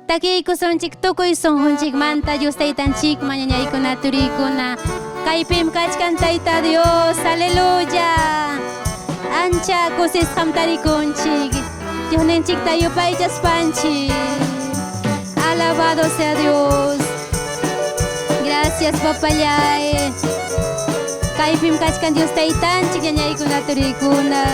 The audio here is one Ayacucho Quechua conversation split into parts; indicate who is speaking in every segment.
Speaker 1: Takiykusunchik tukuy sunqunchikmanta Dios Taytanchikman ñañaykuna turiykuna. Kaypim kachkan Tayta Dios, aleluya. Ancha kusisqam tarikunchik. Diosninchikta yupaychaspanchik. Alabado sea Dios. Gracias, papallay. Kaypim kachkan Dios Taytanchik ñañaykuna turiykuna.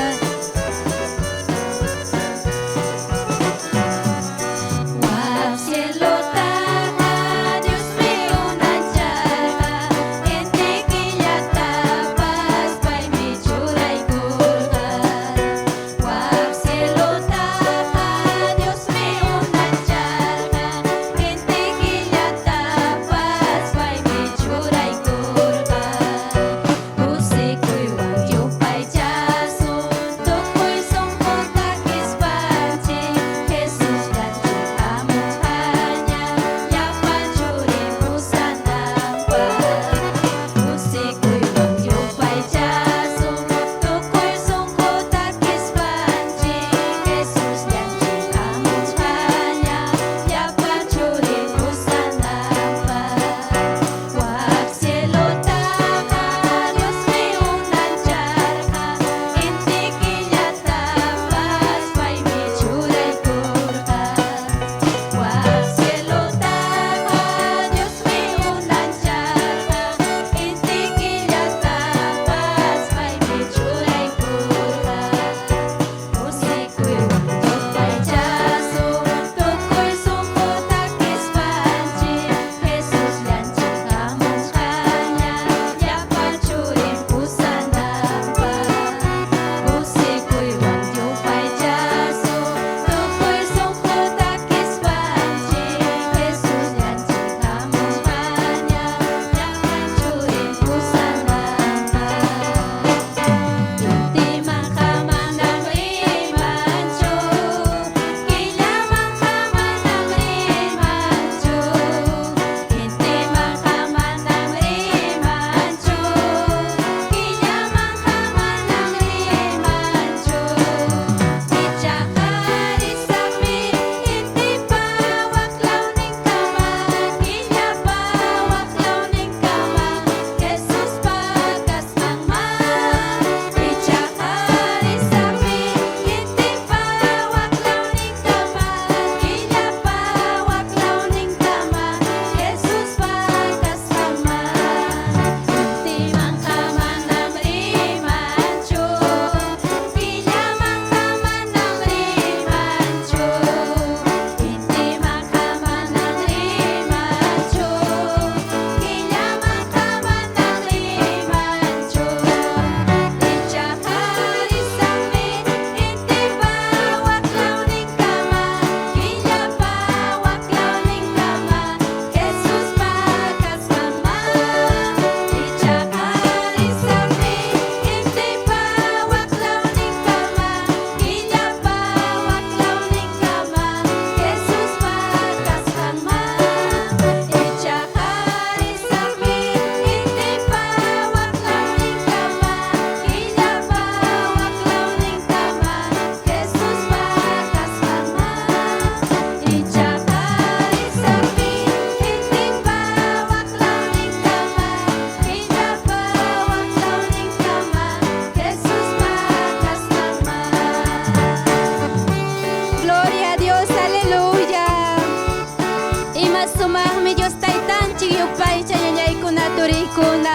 Speaker 1: Sumaqmi Dios Taytanchik yupaycha ñañaykuna turiykuna.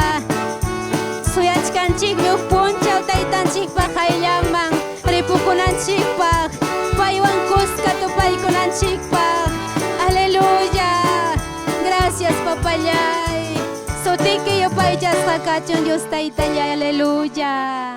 Speaker 1: Suyachkanchikmi huk punchaw Taytanchikpaq qayllanman ripukunanchikpaq, paywan kuska tupaykunanchikpaq. Aleluya. Gracias, papallay. Sutiki yupaychasqa kachun Dios Taytallay. Aleluya.